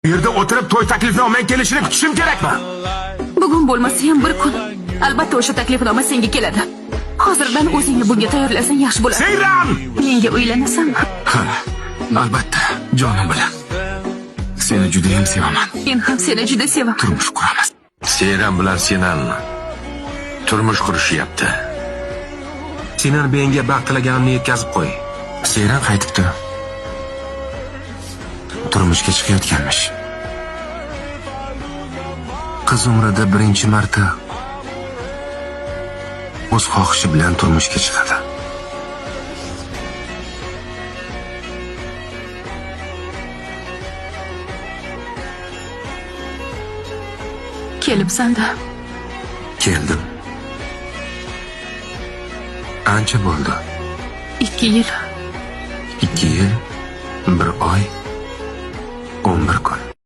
Bu yerda o'tirib to'y taklifnomang kelishini kutishim kerakmi? Bugun bo'lmasa ham bir kun. Albatta o'sha taklifnoma senga keladi. Hozirdan o'zingni bunga tayyorlasang yaxshi bo'ladi. Seyran! Menga uylanasanmi? Ha, albatta, jonim bilan. Seni juda ham sevaman. Men ham seni juda sevaman. Turmush quramiz. Seyran bilan Sinan turmush qurishyapti. Sinan menga baxt tilaganimni yetkazib qo'y. Seyran qaytibdi. Turmushga chiqayotganmish. Qiz umrida birinchi marta o'z xohishi bilan turmushga chiqadi. Kelibsan-da. Keldim. Ancha bo'ldi. 2 yil. 2 yil, 1 oy, 11 kun.